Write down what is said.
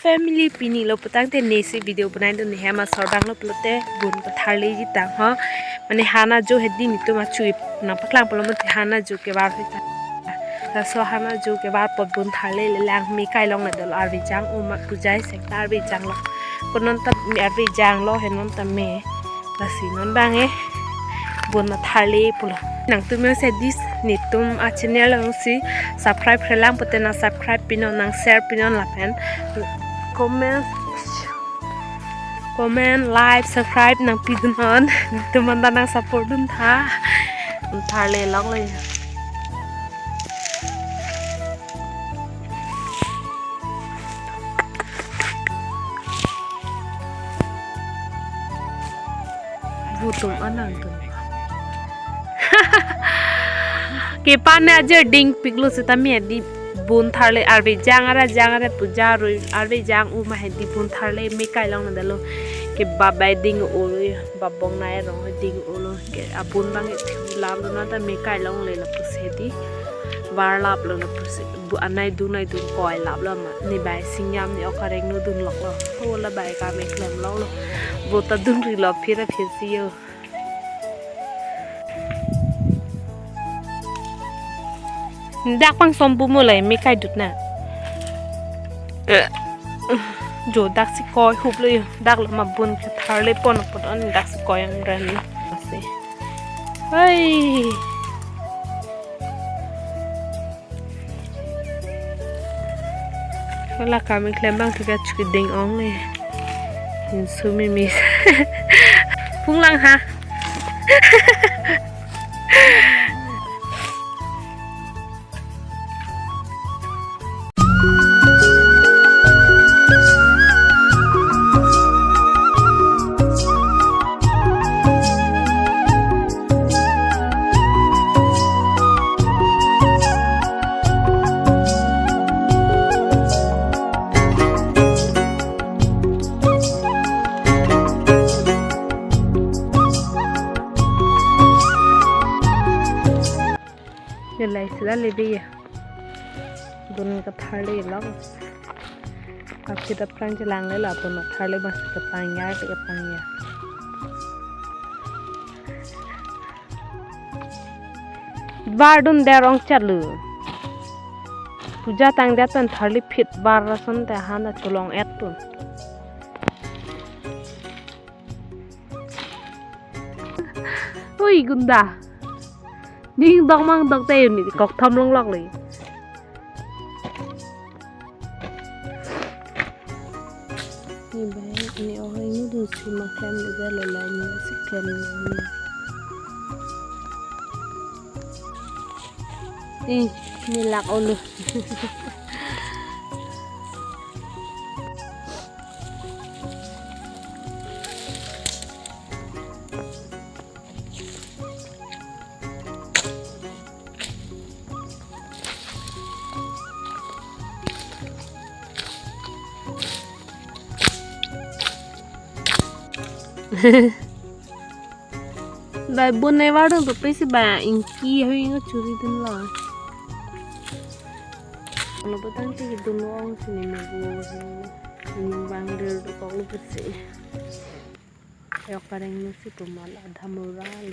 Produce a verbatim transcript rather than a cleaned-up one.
Family, pini lo putangte nesi video bonai dun hem asor bang lo pulote bun patharleji tang ho. Mane hana jo hedi netum achu nangpaklang pulo mati hana jo kebar hoi ta. Laso hana jo kebar pot bun tharle le lang me kai longle dolo arve jang uma pujai sekta arve jang lo. Konon ta arve jang lo henon ta me. Lasi non bang e bun patharle pulo. Nangtum yo se dis netum a channel along si subscribe relang pute nang subscribe pinon nang share pinon lapen comment comment like subscribe nang pidunon. Netum anta nang support dun tha. Tharle longle. Butum anang tum. Kepan ne ajer ding piklo sitame di bun tharle arve jang ara jang ara puja rui arve jang uma hedi bun tharle me kai longle dolo. Ke babai ding olo babong nai rong ding olo ke abun bang e thilap lo na ta me kai longle lapusi di bar lap lo lapusi bu anai dun nai dun koi lap lo ma ni bai singjam ni ok areng no dun lok lo ho la bai ka me klem lok lo bo ta dun ri lo phir a phir si yo. Dak pang som bu mo lai me kai dut na. Jo dak si koi hup lo yo. Dak lo ma bun ke tharle pon pon on dak si koi ang ran lo. Asi. Hai. Hala kami klem bang tiga chuki ding ong le. Insumi mis. Punglang ha. Nilai sila lebe ya. Bun katharle long. Kapit aphrang chelang le la bun katharle bang si kapang ya, kapang ya. Bar dun der ong chalu. Puja tang dia tan tharle phit bar rason te han ta cholong et tu. Ui gunda. Ning dok mang dok te ni kok tham long lok le. Ni bai ni ohoi ni dun si ma klem le ja lo la ni si klem ni. Ih, ni lak olo. Bai bun ne var dong to pesi bai ingki hui ngo churi dun lo. Ano patang ti dun lo ong sini me bu. Bang der do kok lo pesi. Yok kareng no si tumal adham ural.